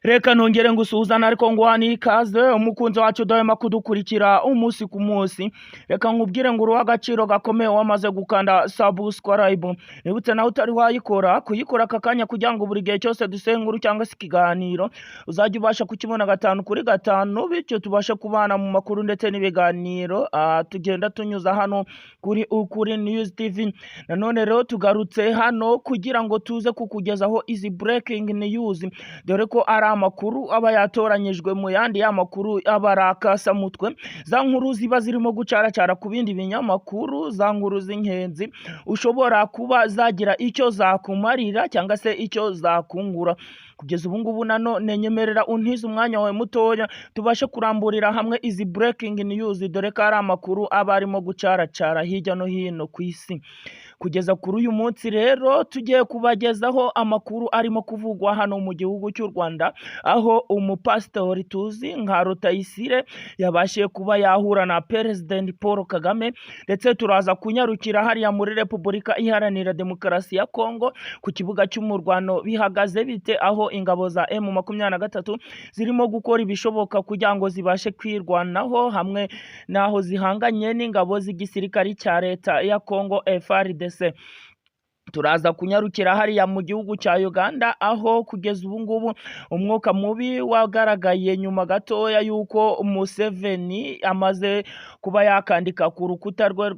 Reka nongere ngusuhuzane ariko nguha n'ikaze, umukunzi wacu udahwema kudukurikira umunsi ku munsi. Reka nkubwire ngo uruhe agaciro gakomeye wamaze gukanda subscribe. Nibutse nawe utari wayikora kuyikora aka kanya, kugira ngo buri gihe cyose duseye inkuru cyangwa se ikiganiro uzajya ubasha kukibona gatanu kuri gatanu, bityo tubashe kubana mu makuru ndetse n'ibiganiro tugenda tunyuza hano kuri Ukuri News TV. Nanone rero tugarutse hano kugira ngo tuze kukugezaho izi breaking news, dore ko ari amakuru aba yatoranyijwe mu yandi y'amakuru aba ari akasamutwe, za nkuru ziba zirimo gucaracara ku bindi binyamakuru, za nkuru z'ingenzi ushobora kuba zagira icyo zakumarira cyangwa se icyo zakungura. Kugeza ubu ngubu nanone nyemerera untize umwanya wawe mutoya, tubashe kuramburira hamwe izi breaking news, dore ko ari amakuru aba arimo gucaracara hirya no hino ku isi. Kugeza kuri uyu munsi rero tugiye kubagezaho amakuru arimo kuvugwa hano mu gihugu cy'u Rwanda, aho umupasitori tuzi nka Rutayisire yabashije kuba yahura na President Paul Kagame. Ndetse turaza kunyarukira hariya muri Repubulika Iharanira Demokarasi ya Kongo, ku kibuga cy'umurwano bihagaze bite, aho ingabo za M23 zirimo gukora ibishoboka kugira ngo zibashe kwirwanaho hamwe n'aho zihanganye n'ingabo z'igisirikari cya leta ya Kongo, FARDC. Turaza kunyarukira hariya mu gihugu cya Uganda, aho kugeza ubu ngubu umwuka mubi wagaragaye nyuma gatoya y'uko Museveni amaze kuba yakandika ku rukuta rwe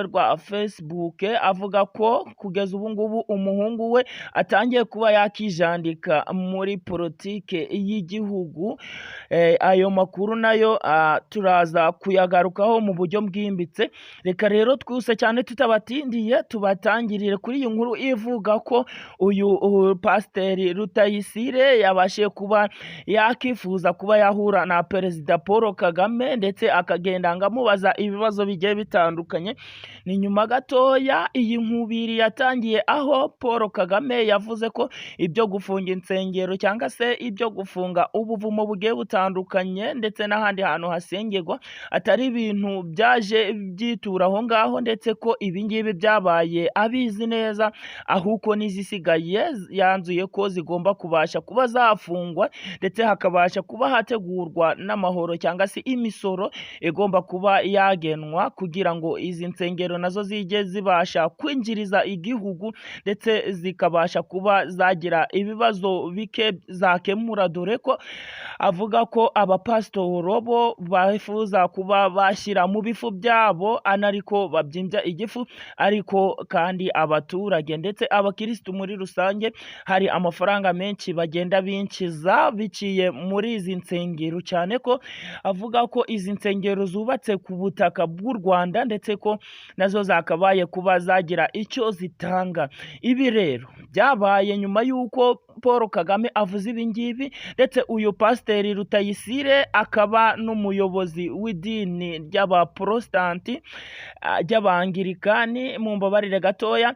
rwa Facebook, avuga ko kugeza ubu ngubu umuhungu we atangiye kuba yakijandika muri politike y'igihugu. Ayo makuru nayo turaza kuyagarukaho mu buryo bwimbitse. Reka rero twuse cyane tutabatindiye, tubatangirire kuri iyi nkuru ivuga ko uyu pasiteri Rutayisire yabashije kuba yakifuza kuba yahura na Perezida Paul Kagame, ndetse akagenda ngo amubaza ibibazo bigiye bitandukanye. Ni nyuma gatoya iyi nkubiri yatangiye, aho Paul Kagame yavuze ko ibyo gufunga insengero cyangwa se ibyo gufunga ubuvumo bugiye butandukanye ndetse n'ahandi hantu hasengerwa atari ibintu byaje byitura aho ngaho, ndetse ko ibi ngibi byabaye abizi neza, ahubwo n'izisigaye yanzuye ko zigomba kubasha kuba zafungwa, ndetse hakabasha kuba hategurwa n'amahoro cyangwa se imisoro igomba kuba yagenwa kugira ngo izi nsengero nazo zijye zibasha kwinjiriza igihugu, ndetse zikabasha kuba zagira ibibazo bike zakemura, dore ko avuga ko abapasitoro bo bifuza kuba bashyira mu bifu byabo anariko babyimbya igifu, ariko kandi abaturage ndetse abakirisitu muri rusange hari amafaranga menshi bagenda binjiza biciye muri izi nsengero, cyane ko avuga ko izi nsengero zubatse ku butaka bw'u Rwanda, ndetse ko nazo zakabaye kuba zagira icyo zitanga. Ibi rero byabaye nyuma y'uko Paul Kagame avuze ibi ngibi, ndetse uyu pasiteri Rutayisire akaba n'umuyobozi w'idini ry'abaporositanti, ry'abangirikani, mu mbabarire gatoya.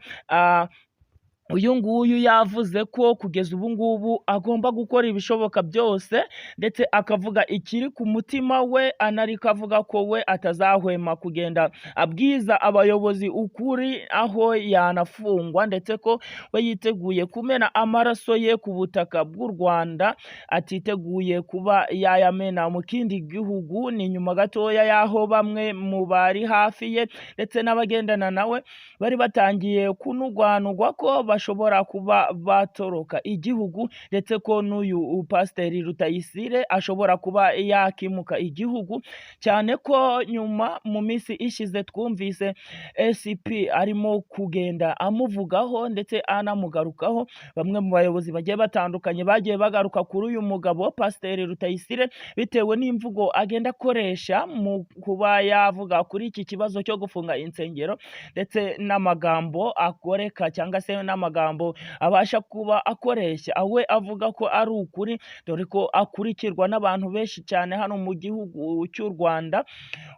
Uyu nguyu yavuze ko kugeza ubu ngubu agomba gukora ibishoboka byose, ndetse akavuga ikiri ku mutima we, anariko avuga ko we atazahwema kugenda abwiza abayobozi ukuri aho yanafungwa, ndetse ko we yiteguye kumena amaraso ye ku butaka bw'u Rwanda, atiteguye kuba yayamena mu kindi gihugu. Ni nyuma gatoya y'aho bamwe mu bari hafi ye ndetse n'abagendana nawe bari batangiye kunugwanugwa ko bashobora kuba batoroka igihugu, ndetse ko n'uyu pasiteri Rutayisire ashobora kuba yakimuka igihugu, cyane ko nyuma mu minsi ishize twumvise ACP arimo kugenda amuvugaho ndetse anamugarukaho. Bamwe mu bayobozi bagiye batandukanye bagiye bagaruka kuri uyu mugabo pasiteri Rutayisire bitewe n'imvugo agenda akoresha mu kuba yavuga kuri iki kibazo cyo gufunga insengero, ndetse n'amagambo akoreka cyangwa se n'amagambo abasha kuba akoresha we avuga ko ari ukuri, dore ko akurikirwa n'abantu benshi cyane hano mu gihugu cy'u Rwanda.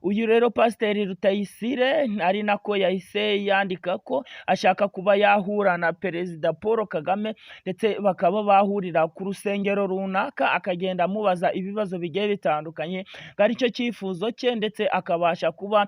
Uyu rero pasiteri Rutayisire ari nako yahise yandika ko ashaka kuba yahura na Perezida Paul Kagame, ndetse bakaba bahurira ku rusengero runaka, akagenda amubaza ibibazo bigiye bitandukanye, ngo aricyo cyifuzo cye, ndetse akabasha kuba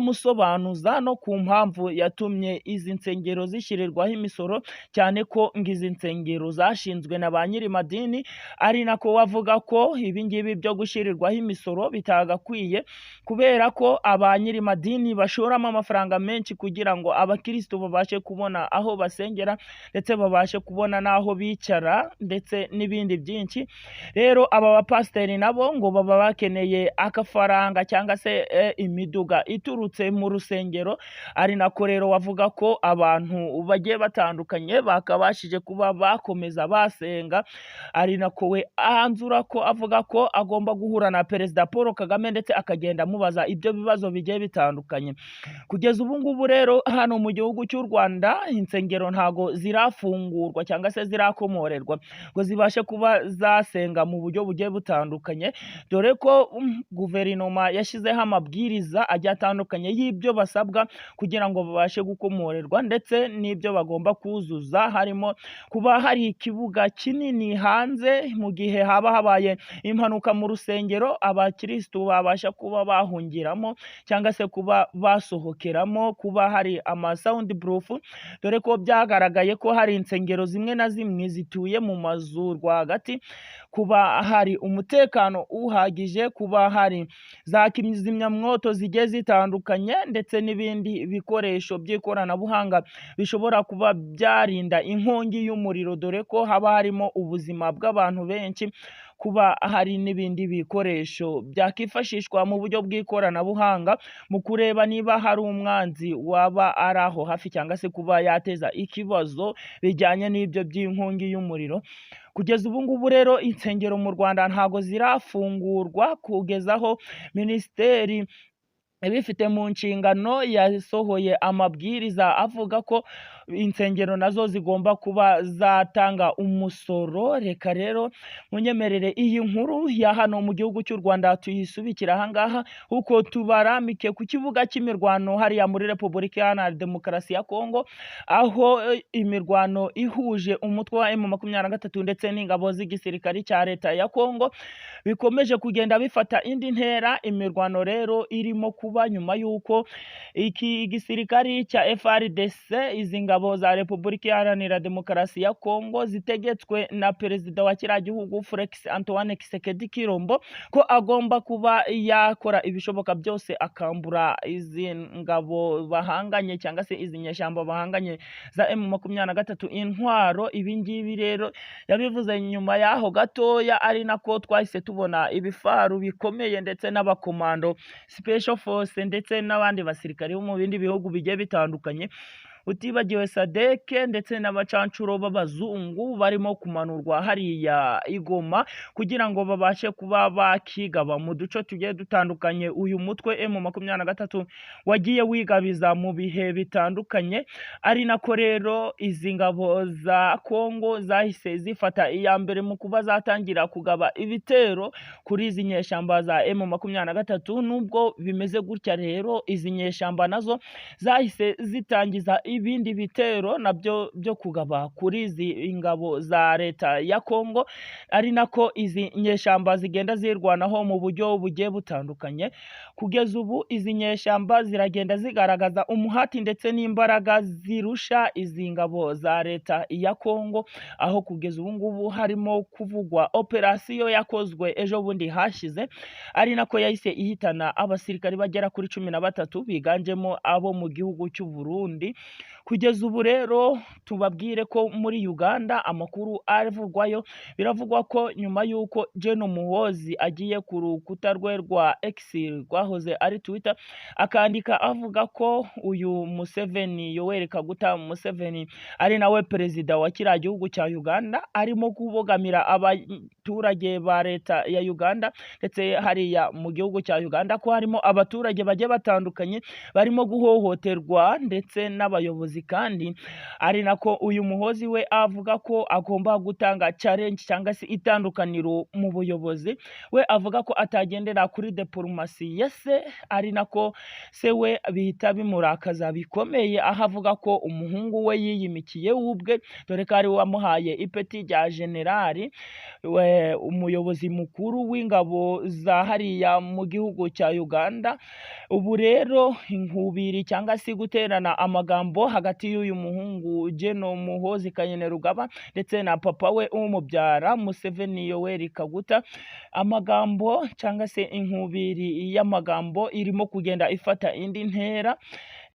yamusobanuza no ku mpamvu yatumye izi nsengero zishyirirwaho imisoro. imisoro, cyane ko ngo izi nsengero zashinzwe na ba nyiri madini, ari nako bavuga ko ibi ngibi byo gushyirirwaho imisoro bitagakwiye, kubera ko aba nyiri madini bashoramo amafaranga menshi kugira ngo abakirisitu babashe kubona aho basengera, ndetse babashe kubona n'aho bicara, ndetse n'ibindi byinshi. Rero aba bapasiteri nabo ngo baba bakeneye akafaranga cyangwa se imiduga iturutse mu rusengero, ari nako rero bavuga ko abantu bagiye batandukanye bakabashije kuba bakomeza basenga, ari nako we anzura ko avuga ko agomba guhura na Perezida Paul Kagame, ndetse akagenda amubaza ibyo bibazo bigiye bitandukanye. Kugeza ubu ngubu rero, hano mu gihugu cy'u Rwanda insengero ntago zirafungurwa cyangwa se zirakomorerwa ngo zibashe kuba zasenga mu buryo bugiye butandukanye, dore ko guverinoma yashyizeho amabwiriza agiye atandukanye y'ibyo basabwa kugira ngo babashe gukomorerwa, ndetse n'ibyo bagomba kuzuza, harimo kuba hari ikibuga kinini hanze, mu gihe haba habaye impanuka mu rusengero abakirisitu babasha kuba bahungiramo cyangwa se kuba basohokeramo, kuba hari ama sound proof, dore ko byagaragaye ko hari insengero zimwe na zimwe zituye mu mazu rwagati, kuba hari umutekano uhagije, kuba hari za kizimyamwoto zigiye zitandukanye, ndetse n'ibindi bikoresho by'ikoranabuhanga bishobora kuba byarinda inkongi y'umuriro, dore ko haba harimo ubuzima bw'abantu benshi, kuba hari n'ibindi bikoresho byakifashishwa mu buryo bw'ikoranabuhanga mu kureba niba hari umwanzi waba ari aho hafi cyangwa se kuba yateza ikibazo bijyanye n'ibyo by'inkongi y'umuriro. Kugeza ubu ngubu rero, insengero mu Rwanda ntago zirafungurwa kugeza aho minisiteri ibifite mu nshingano yasohoye amabwiriza avuga ko insengero nazo zigomba kuba zatanga umusoro. Reka rero munyemerere iyi nkuru ya hano mu gihugu cy'u Rwanda tuyisubikira ahangaha, kuko tubarambike ku kibuga cy'imirwano hariya muri Repubulika Iharanira Demokarasi ya Kongo, aho imirwano ihuje umutwe wa M23 ndetse n'ingabo z'igisirikari cya leta ya Kongo bikomeje kugenda bifata indi ntera. Imirwano rero irimo kuba nyuma y'uko iki gisirikari cya FARDC, izi ngabo za Repubulika Iharanira Demokarasi ya Kongo zitegetswe na perezida wa kiriya gihugu Felix Antoine Tshisekedi Tshilombo, ko agomba kuba yakora ibishoboka byose akambura izi ngabo bahanganye cyangwa se izi nyeshyamba bahanganye za M23 intwaro. Ibi ngibi rero yabivuze nyuma y'aho gatoya, ari nako twahise tubona ibifaru bikomeye ndetse n'abakomando special force ndetse n'abandi basirikari bo mu bindi bihugu bigiye bitandukanye, utibagiwe SADC ndetse n'abacancuro b'abazungu barimo kumanurwa hariya i Goma kugira ngo babashe kuba bakigaba mu duce tugiye dutandukanye uyu mutwe M23 wagiye wigabiza mu bihe bitandukanye. Ari nako rero izi ngabo za Kongo zahise zifata iya mbere mu kuba zatangira kugaba ibitero kuri izi nyeshyamba za M23. Nubwo bimeze gutya rero, izi nyeshyamba nazo zahise zitangiza ibindi bitero nabyo byo kugaba kuri izi ngabo za leta ya Kongo, ari nako izi nyeshyamba zigenda zirwanaho mu buryo bugiye butandukanye. Kugeza ubu izi nyeshyamba ziragenda zigaragaza umuhati ndetse n'imbaraga zirusha izi ngabo za leta ya Kongo, aho kugeza ubu ngubu harimo kuvugwa operasiyo yakozwe ejo bundi hashize, ari nako yahise ihitana abasirikari bagera kuri 13 biganjemo abo mu gihugu cy'u Burundi. Kugeza ubu rero tubabwire ko muri Uganda amakuru avugwayo, biravugwa ko nyuma y'uko Gen Muhoozi agiye ku rukuta rwe rwa X rwahoze ari Twitter, akandika avuga ko uyu Museveni, Yoweri Kaguta Museveni, ari nawe perezida wa kiriya gihugu cya Uganda, arimo kubogamira abaturage ba leta ya Uganda, ndetse hariya mu gihugu cya Uganda ko harimo abaturage bagiye batandukanye barimo guhohoterwa ndetse n'abayobozi, kandi ari nako uyu Muhoozi we avuga ko agomba gutanga challenge cyangwa se itandukaniro mu buyobozi. We avuga ko atagendera kuri diplomasi ya se, ari nako se we bihita bimurakaza bikomeye, aho avuga ko umuhungu we yiyimikiye we ubwe, dore ko ari we wamuhaye ipeti rya generali we, umuyobozi mukuru w'ingabo za hariya mu gihugu cya Uganda. Ubu rero inkubiri cyangwa se guterana amagambo Amagambo hagati y'uyu muhungu General Muhoozi Kainerugaba ndetse na papa we umubyara Museveni Yoweri Kaguta, amagambo cyangwa se inkubiri y'amagambo irimo kugenda ifata indi ntera.